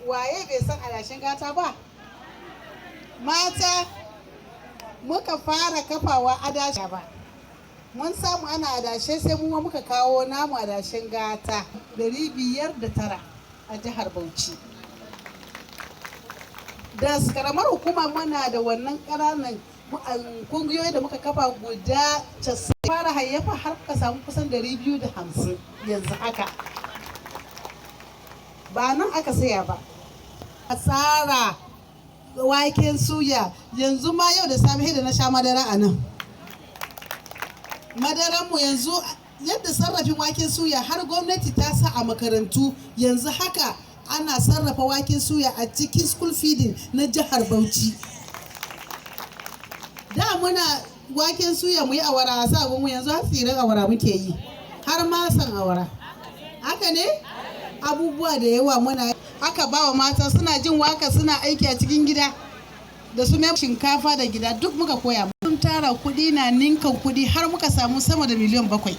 Waye bai san adashin gata ba? Mata muka fara kafawa adashi ba. Mun samu ana adashe, sai mu ma muka kawo namu adashin gata 509 a jihar Bauchi. Da karamar hukuma muna da wannan ƙananan kungiyoyi da muka kafa guda 90, fara hayyafa har ka samu kusan 250 yanzu haka. Ba nan aka saya ba. A tsara waken suya, yanzu ma yau da safe da na sha madara a nan. Madaranmu yanzu, yadda sarrafin waken suya, har gwamnati ta sa a makarantu, yanzu haka ana sarrafa waken suya a cikin school feeding na jihar Bauchi. Da muna waken suya mu yi awara a sa mu, yanzu har tsirin awara muke yi, har masan awara. Haka ne, abubuwa da yawa muna aka ba wa mata, suna jin waka suna aiki a cikin gida da su mai shinkafa da gida, duk muka koya. Mun tara kuɗi na ninkan kuɗi har muka samu sama da miliyan 7.